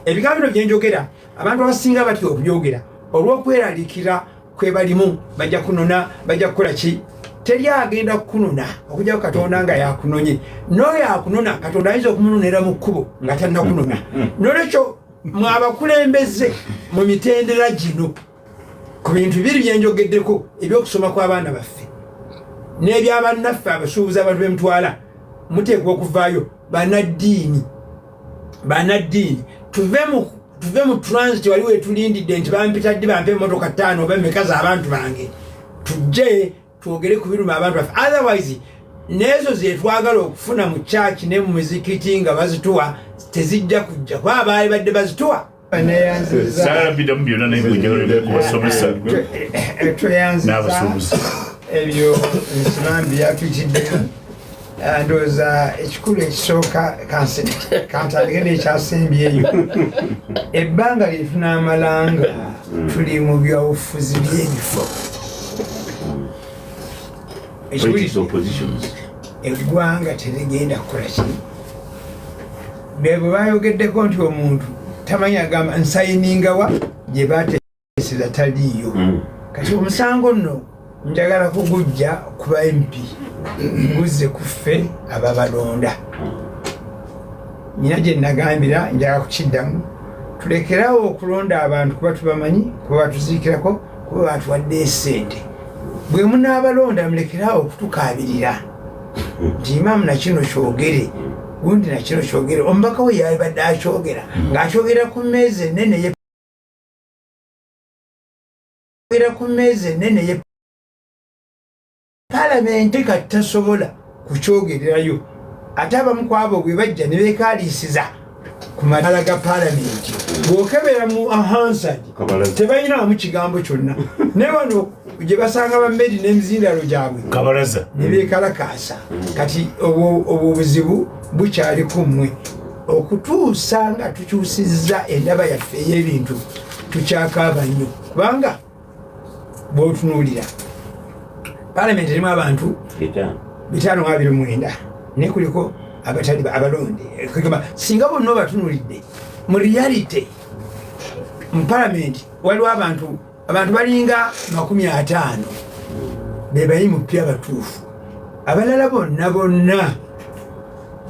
Ebigambo bino byenjogera, abantu abasinga batya okubyogera olw'okweraliikira kwe balimu. Bajja kunona, bajja kukola ki? Teri agenda kukunona okujjako Katonda nga yakunonye. N'oyo akunona, Katonda ayinza okumunonera mu kkubo nga tannakunona. Nolwekyo mwabakulembeze mu mitendera gino, ku bintu biri byenjogeddeko, ebyokusoma kw'abaana baffe n'ebyabannaffe abasuubuzi, abantu bemutwala, muteekwa okuvaayo. Banaddiini, banaddiini, tuve mu transit. Wali wetulindidde nti bampita ddi, bampe emotoka ttaano oba emeka z'abantu bange, tujje twogere ku biruma abantu baffe. Otherwise n'ezo zetwagala okufuna mu kyaki ne mu muzikiti nga bazituwa tezijja kujja, kuba baali badde bazituwa. Neyanziza. Saagala biddamu byonna, naye gwenjagala kubasomesa Tweyanziza. n'abasuubuzi. Ebyo Nsibambi yatuyitiddemu. Ndowooza ekikulu ekisooka, kantandike nekyasembyeyo. Ebbanga lyetunaamalanga tuli mu byabufuzi by'ebifo, Politics of positions. Eggwanga terigenda kukola ki? Bwe bayogeddeko nti omuntu tamanyi, agamba nsayiningawa gye bateeseza, taliiyo. Kati omusango nno njagala kugujja kuba MP, nguzze ku ffe ababalonda. Nyina gye nagambira, njagala kukiddamu: tulekerawo okulonda abantu kuba tubamanyi, kuba batuziikirako, kuba batuwadde esente. Bwe munaabalonda, mulekerawo okutukaabirira nti imaamu nakino kyogere, gundi nakino kyogere. Omubaka we yabadde akyogera ng'akyogera ku mmeeza enene era ku mmeeza enene ye Paalamenti. Kati tasobola kukyogererayo. Ate abamu ku abo bwe bajja ne beekaliisiza ku madaala ga Paalamenti, bw'okebera mu Hansard Kabalaza. tebalinamu kigambo kyonna, naye wano gye basanga bameri n'emizindalo gyabwe Kabalaza. ne beekalakaasa. Kati obwo obuzibu bukyali ku mmwe okutuusa nga tukyusizza endaba yaffe ey'ebintu. Tukyakaaba nnyo kubanga bw'otunuulira Paalamenti erimu abantu 529, naye kuliko abatali abalonde. Kugamba singa bonna obatunuulidde, mu reality mu Palamenti waliwo abantu balinga 50 be bali mu pya abatuufu. Abalala bonna bonna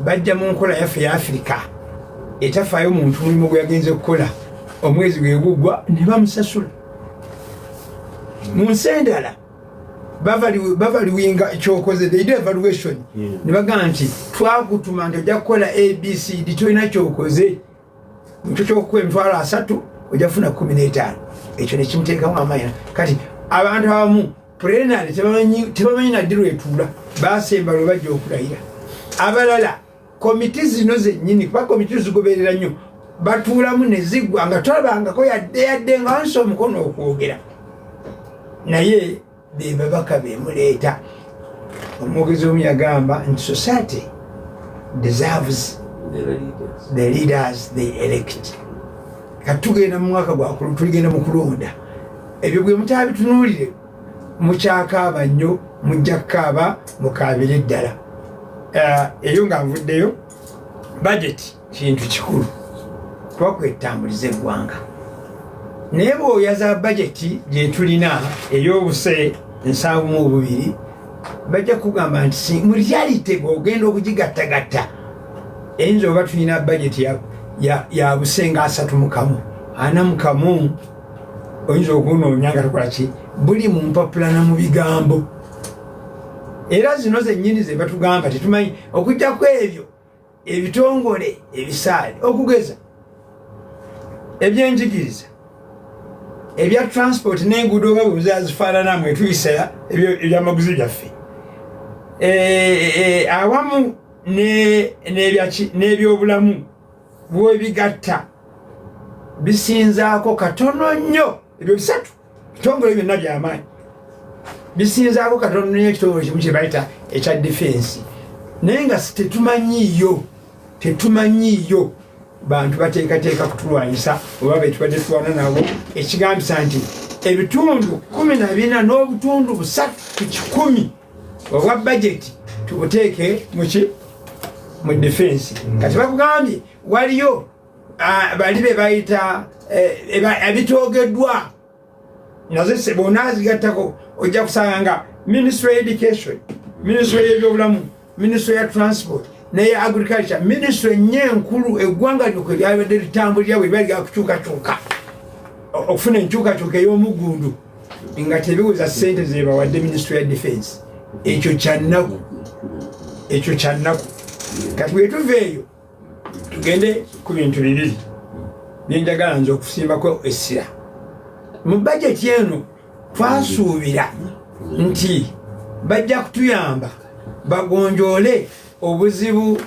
bajja mu nkola yaffe ya Afirika etafaayo muntu mulimu gwe yagenze kukola, omwezi gwe guggwa ne bamusasula. Mu nsi endala bavaluinga kyokoze, they do evaluation ne bagamba nti twakutuma nti ojja kukola ABCD, tolina kyokoze, mukyo kyokukuwa 300,000 ojja kufuna 15. Ekyo nekimuteekamu amaanyi. Kati abantu abamu plenary tebamanyi naddi lwetuula, basemba lwe bajja okulayira. Abalala komiti zino zennyini, kuba komiti zigoberera nnyo, batuulamu ne ziggwa nga tolabangako yadde yadde nga wansi omukono okwogera, naye be babaka bemuleeta. Omwogezi omu yagamba nti society deserves the leaders they elect. Kati tugenda mu mwaka gwakulu, tuligenda mu kulonda. Ebyo bwe mutabitunuulire, mukyakaaba nnyo, mujja kukaaba mukaabire ddala. Eyo nga nvuddeyo, budget kintu kikulu kuba kwetambuliza eggwanga, naye bw'oyaza budget gyetulina ey'obuse 72, bajja kugamba nti mu reality bw'ogenda okugigattagatta eyinza oba tulina budget ya busenga 31, 41. Oyinza okunoonya nga tukola ki? Buli mu mpapula na mu bigambo. Era zino zennyini ze batugamba tetumanyi, okujjaku ebyo ebitongole ebisaale, okugeza ebyenjigiriza, ebya transport n'enguudo nga bwezazifaanana mwetuyisa ebyamaguzi byaffe, awamu n'ebyobulamu. Bwebigatta bisinzaako katono nnyo. Ebyo bisatu bitongole byonna byamaanyi, bisinzaako katono nnyo ekitongole kimu kye bayita ekya defense, naye nga tetumanyiiyo, tetumanyiiyo bantu bateekateeka kutulwanyisa oba betubadde tulwana nabo. Ekigambisa nti ebitundu 14.3% obwa bajeti tubuteeke muki? Mu defense. Kati bakugambye waliyo Bali be bayita ebitoogeddwa nazo bwonaazigattako ojja kusanga nga Ministry ya Education, Ministry y'Ebyobulamu, Ministry ya Transport neya Agriculture, ministry nye enkulu eggwanga lino kwe lyabadde litambulira bwe liba lyakukyukakyuka okufuna enkyukakyuka ey'omuggundu nga tebiweza ssente zebawadde Ministry ya Defense. Ekyo kyannaku, ekyo kyannaku. Kati bwetuva eyo tugende ku bintu bibiri byenjagala nze okusimbako essira mu bajeti eno. Twasuubira nti bajja kutuyamba bagonjoole obuzibu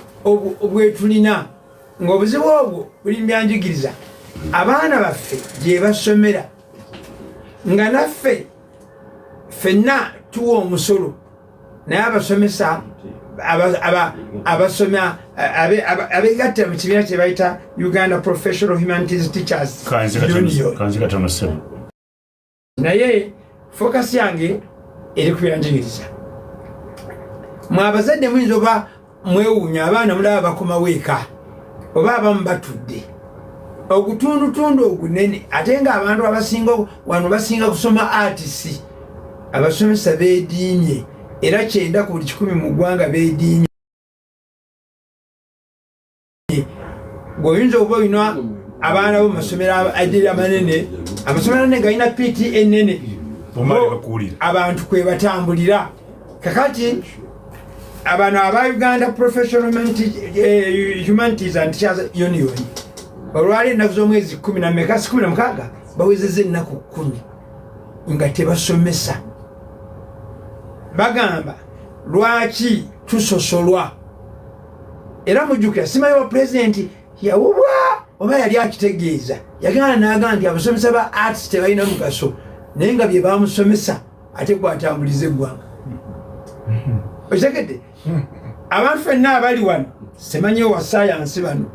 bwetulina, ng'obuzibu obwo buli mubyanjigiriza, abaana baffe gye basomera, nga naffe ffenna tuwa omusolo, naye abasomesa abasoma abegatta mu kibiina kye bayita Uganda Professional Humanities Teachers Union. Kanzi katono, ssebo. Naye focus yange eri ku byanjigiriza. Mwe abazadde muyinza oba mwewuunya, abaana mulaba bakomawo eka oba abamu batudde ogutundutundu ogunene, ate nga abantu abasinga wano basinga kusoma arts. Abasomesa beediimye, era 90 ku buli 100 mu ggwanga beediimye. Gweoyinza okuba olina abaana bo mumasomero agiri amanene, amasomero anene galina PTA enene. Omale bakuwulira. Abantu kwe batambulira. Kakati abano aba Uganda Professional Humanities and Teachers Union, olwali ennaku z'omwezi 10 na meka, si 16, bawezezza ennaku 10 nga tebasomesa. Bagamba, lwaki tusosolwa? Era mujjukira, simanyi wa pulezidenti yawubwa oba yali akitegeeza, yagenda n'agamba nti abasomesa ba arts tebalina mugaso, naye nga bye bamusomesa ate kwatambuliza eggwanga. Okitegedde? Abantu fenna abali wano, simanyi wa sayansi, bano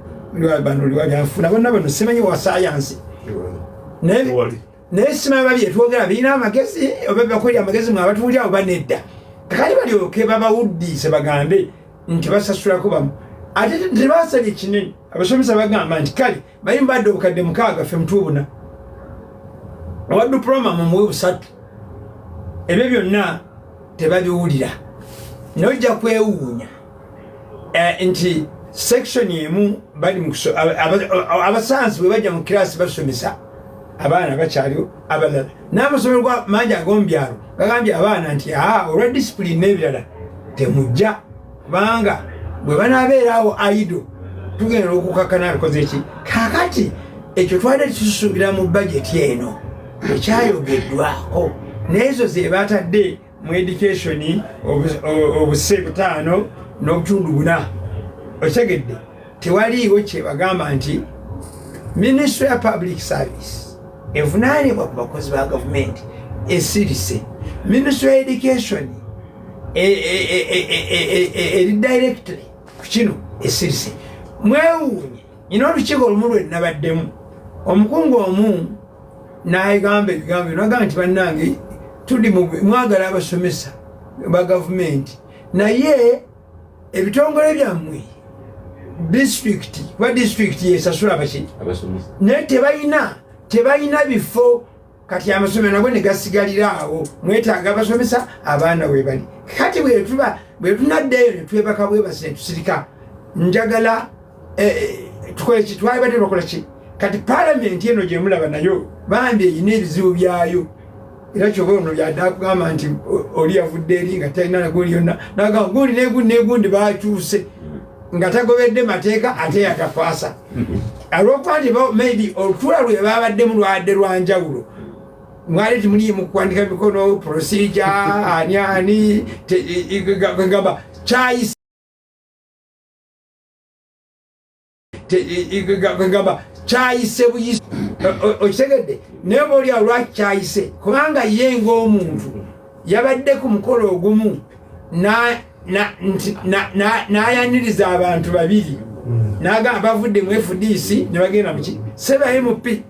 bano liwabyanfuna bonna bano, simanyi wa sayansi, naye Tewali. Naye simanyi babi etwogera birina amagezi oba bakweri amagezi mwe abatuwulira oba nedda. Kakati balyoke babawuddiise bagambe nti basasulako bamu, ate tebasabye kinene. Abasomesa bagamba nti kale bali mubadde obukadde 6, ffe mutuubuna owa diploma mumuwe 3. Ebyo byonna tebabiwulira. Naye ojja kwewuunya nti section emu bali mu abasansi bwe bajja mu kirasi basomesa abaana bakyaliwo abalala, n'amasomero mangi ag'omubyalo gagambye abaana nti aa olwa discipline n'ebirala temujja, kubanga bwe banaabeera awo idle tugenda okukakana bikoze ki. Kakati ekyo twali tukisuubira mu bajeti eno, ekyayogeddwako n'ezo ze batadde mu education, obuse 5.4. Okitegedde? Tewaliiwo kyebagamba nti Ministry ya Public Service evunaanibwa ku bakozi ba gavumenti esirise, Ministry ya Education eri directly ku kino esirise. Mwewuunye, nyina olukiiko olumu lwe nabaddemu, omukungu omu n'agamba ebigambo bino, agamba nti bannange, tuli mwagala abasomesa ba gavumenti, naye ebitongole byammwe disitulikiti, kuba disitulikiti yesasula baki, naye tebalina bifo. Kati amasomero nago ne gasigalira awo. Mwetaaga abasomesa, abaana we bali. Kati bwetuba bwetunaddeeyo ne twebaka bwebasi ne tusirika, njagala tukole ki? Twalibadde bakola ki? Kati palamenti eno gyemulaba nayo bambi erina ebizibu byayo, era kyoba ono byadde akugamba nti oli yavudde eri nga talina nagundi yonna, nagamba gundi negundi negundi bakyuse nga tagobedde mateeka ate yagakwasa olwokuba nti maybe olutuula lwe babaddemu lwadde lwanjawulo, mwali timuli mu kuwandika mikono, procedure ani ani gamba kyayise, gamba kyayise buyise. Okitegedde? Naye oba oli awo lwaki kyayise, kubanga ye ng'omuntu yabadde ku mukolo ogumu n'ayaniriza abantu babiri, n'agamba bavudde mu FDC ne bagenda muki seba MP,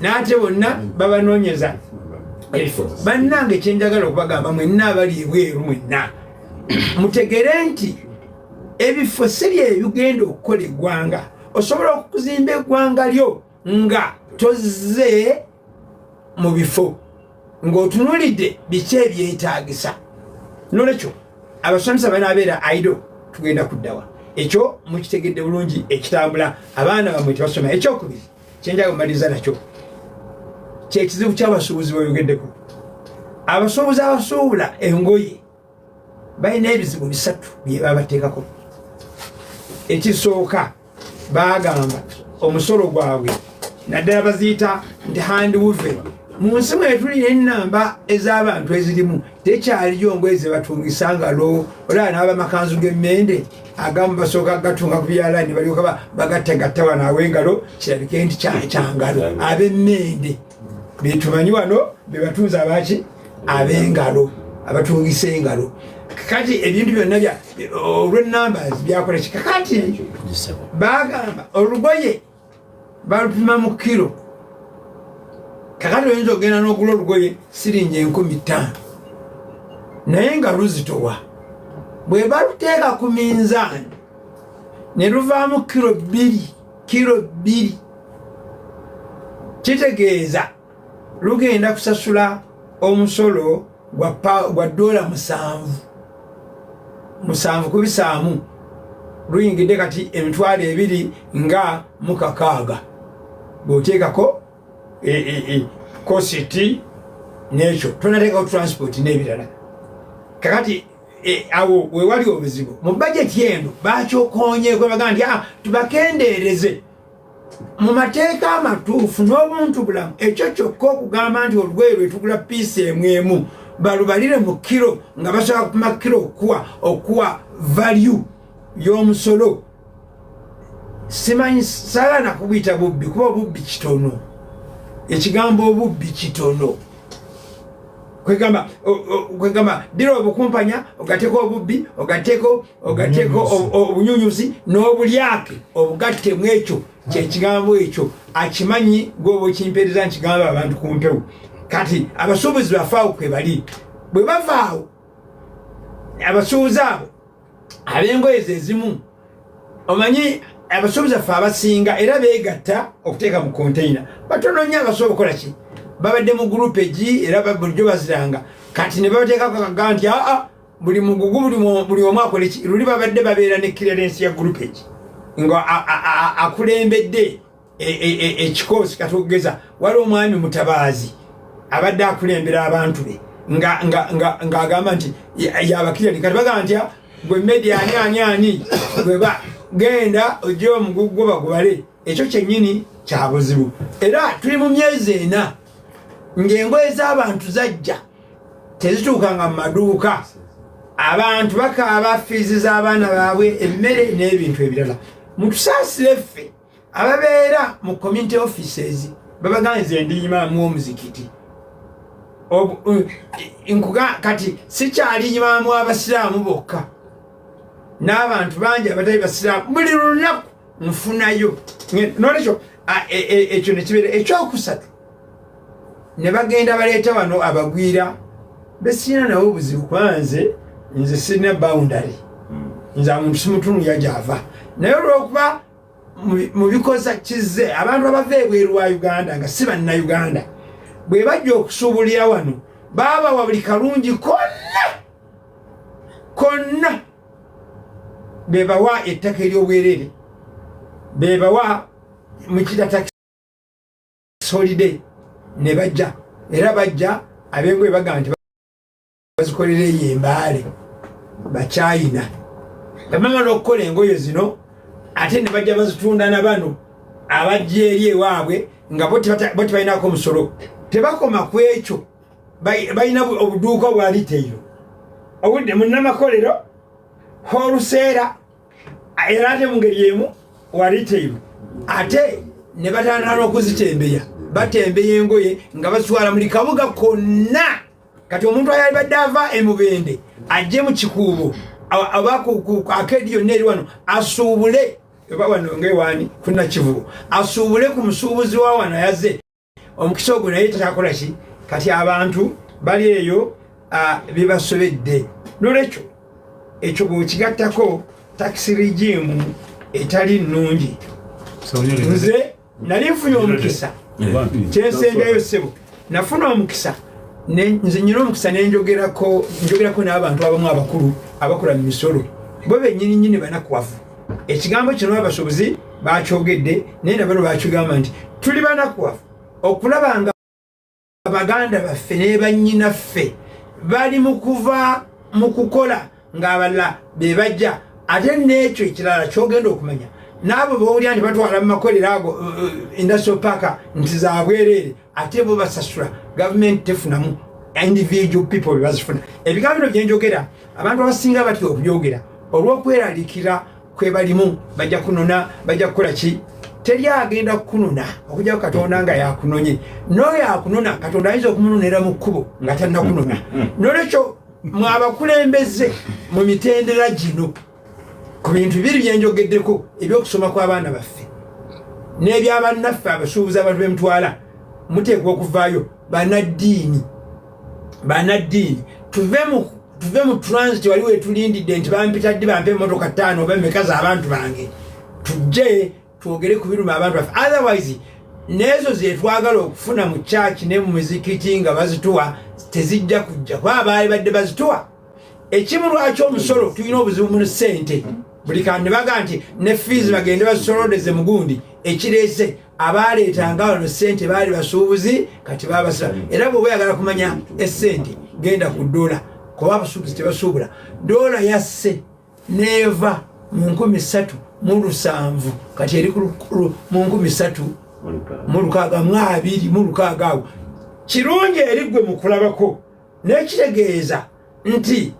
n'ate bonna babanoonyeza ebifo. Bannange, kyenjagala okubagamba mwenna abali ebweru, mwenna mutegere nti ebifo si byebigenda okukola eggwanga. Osobola okuzimba eggwanga lyo nga tozze mu bifo, ng'otunulidde biki ebyetaagisa. Nolwekyo abasomesa banaabeera idle, tugenda kuddawa? Ekyo mukitegedde bulungi, ekitambula abaana bamwe tebasoma. Ekyokubiri kyenjaga mumaliriza nakyo kyekizibu ky'abasuubuzi boyogeddeko. Abasuubuzi abasuubula engoye balina ebizibu bisatu byebabateekako. Ekisooka, bagamba omusolo gwabwe, naddala baziyita nti hand woven. Mu nsi mwetuli nenamba ez'abantu ezirimu, tekyaliyo ngoye zebatungisa ngalo. Olaba n'abamakanzu g'emmende agamu basooka gatunga ku byalaani, balyoka bagattagatta wano aw'engalo, kirabike nti kyangalo. Ab'emmende betumanyi wano bebatunzi abaki ab'engalo, abatungisa engalo. Kati ebintu byonna olw'enamba byakola ki? Kakati bagamba olugoye balupima mu kiro. Kakati oyinza okugenda n'ogula olugoye siringi 5000, naye nga luzitowa. Bwe baluteeka ku minzaani ne luvaamu kiro 2, kiro 2, kitegeeza lugenda kusasula omusolo gwa dola 7. 7 kubisaamu luyingidde kati 260,000, bw'oteekako cost n'ekyo, tonateekako transport n'ebirala. Kakati awo wewali obuzibu mu bajeti eno. Bakyokonyeeko, bagaa nti, "Ah, tubakendeereze." Mu mateeka amatuufu n'obuntu bulamu, ekyo kyokka okugamba nti olugoye lwetugula piece emu emu balubalire mu kiro, nga basobola kupima kiro okuwa value y'omusolo, simanyi, saala nakubuyita bubbi, kuba obubbi kitono, ekigambo obubbi kitono. Kwegamba dira obukumpanya, ogateko obubbi, ogateko obunyunyusi n'obulyake, obugattemu. Ekyo kyekigambo ekyo akimanyi gwoba okimpeereza nkigamba abantu ku mpewo. Kati abasuubuzi bafaawo kwe bali. Bwe bavaawo abasuubuzi abo ab'engoye ze ezimu, omanyi abasuubuzi affe abasinga era beegatta okuteeka mu container. Batono nnyo abasobola okukola ki, babadde mu groupage era bulijjo baziranga. Kati ne babateekako kaga nti aa, buli mugugu, buli omu akole ki. Luli babadde babeera ne clearance ya groupage nga akulembedde ekikoosi. Kati okugeza waliwo omwami Mutabaazi abadde akulembera abantu be ng'agamba nti yabakirani. Kati bagamba nti, "Ah, gwe media ani ani ani gweba genda ojje omugugu gwo bagubale." Ekyo kyennyini kya buzibu. Era tuli mu myezi 4 ng'engoye z'abantu zajja tezituukanga mu maduuka. Abantu bakaaba fees z'abaana baabwe, emmere n'ebintu ebirala. Mutusaasire ffe ababeera mu community offices. Babaga nze ndi imaamu w'omuzikiti. Nkuga kati sikyali imaamu abasiraamu bokka, n'abantu bangi abatali basiraamu buli lunaku nfunayo. Nolwekyo ekyo nekibeera ekyokusatu. Ne bagenda baleeta wano abagwira besirina nabo obuzibu, kuba nze sirina boundary, nze omuntu simutunulya gyava. Naye olwokuba mu bikoza kizze abantu abava ebweru wa Uganda nga si Bannayuganda, bwe bajja okusuubulira wano baabawa buli kalungi konna konna. Bebawa ettaka eryobwerere, bebawa mukita tax holiday, ne bajja era bajja abengoye bagamba nti bazikolera eyo embaale bakyayina. Bamamala okukola engoye zino ate ne bajja bazitunda na bano abajja eri ewaabwe nga bo tebalinako omusolo. Tebakoma ku ekyo, balina obuduuka bwa retail obudde munnamakolero, wholesaler, era ate mu ngeri emu wa retail, ate ne batandika n'okuzitembeya. Batembeya engoye nga bazitwala muli kabuga konna. Kati omuntu ayalibadde ava emubende ajje mu Kikuubo oba ku arcade yonna eri wano asuubule, oba wano ngaewani kunakivubo asuubule ku musuubuzi wa wano yazze omukisa ogwo, naye takyakola ki. Kati abantu bali eyo bibasobedde. Nolwekyo ekyo bwekigattako tax regime etali nnungi. Nze nali nfunye omukisa, kyensembyayo ssebo, nafuna omukisa, nze nyina omukisa nenjogerako, njogerako n'abantu abamu abakulu abakola mu misolo, bo bennyini nyini banakuwavu. Ekigambo kino abasuubuzi bakyogedde, naye nabano bakigamba nti tuli banakuwavu okulaba nga baganda baffe ne bannyinaffe bali mu kuva mu kukola ng'abalala be bajja. Ate n'ekyo ekirala kyogenda okumanya, n'abo bowulira nti batwala mu makolero ago, industrial park, nti zabwereere, ate bo basasula, gavumenti tefunamu, individual people be bazifuna. Ebigambo bino byenjogera, abantu abasinga batya okubyogera olw'okweraliikira kwe balimu, bajja kunona, bajja kukola ki. Teri agenda kukunona okujjako Katonda nga yakunonye. N'oyo akunona, Katonda ayinza okumunonera mu kkubo nga tannakunona. Nolwekyo mwabakulembeze mu mitendera gino, ku bintu bibiri byenjogeddeko, ebyokusoma kw'abaana baffe n'ebyabannaffe abasuubuzi, abantu bemutwala, muteekwa okuvaayo. Banaddiini, banaddiini, tuve mu transit wali wetulindidde nti bampita ddi, bampe emotoka ttaano oba meka z'abantu bange, tujje twogere ku biruma abantu baffe. Otherwise n'ezo zetwagala okufuna mu kyaki ne mu muzikiti nga bazituwa tezijja kujja, kuba baali badde bazituwa. Ekimu lwaki omusolo tulina obuzibu mu ssente, buli kantu ne baga nti ne fees bagende basolodeze mugundi, ekireese abaleetanga wano ssente baali basuubuzi, kati babasira. Era bw'oba oyagala kumanya essente, genda ku dola, kuba abasuubuzi tebasuubula. Dola yasse neeva mu 3700, kati eri mu 3626 awo. Kirungi eri ggwe mukulabako, nekitegeeza nti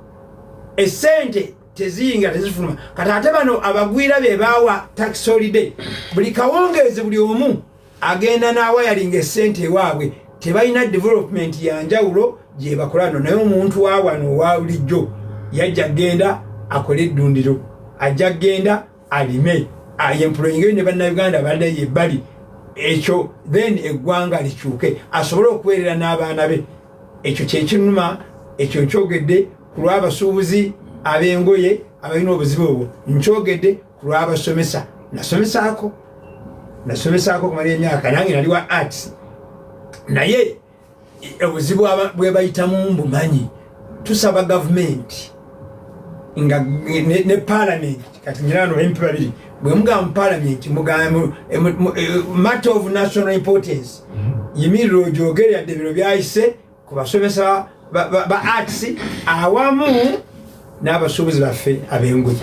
esente teziyingira, tezifuluma. Kati ate bano abagwira be baawa tax holiday, buli kawungeezi buli omu agenda n'awayalinga esente ewaabwe, tebalina development yanjawulo gyebakola no. Naye omuntu wa wano owa bulijjo yajja genda akole eddundiro, ajja genda alime, ayemployingeyo ne Bannayuganda balinayo ebbali ekyo, then eggwanga likyuke, asobole okuweerera n'abaana be. Ekyo kyekinuma. Ekyo nkyogedde ku lw'abasuubuzi ab'engoye abalina obuzibu obwo, nkyogedde ku lw'abasomesa. Nasomesaako okumala emyaka, nange nali wa arts, naye obuzibu bwe bayitamu mbumanyi. Tusaba gavumenti nga ne parliament. Kati nyinano MP babiri, bwe mugamba mu parliament, mugamba matter of national importance, yimirira ogyogere, yadde bino byayise ku basomesa ba arts awamu n'abasuubuzi baffe ab'engoye.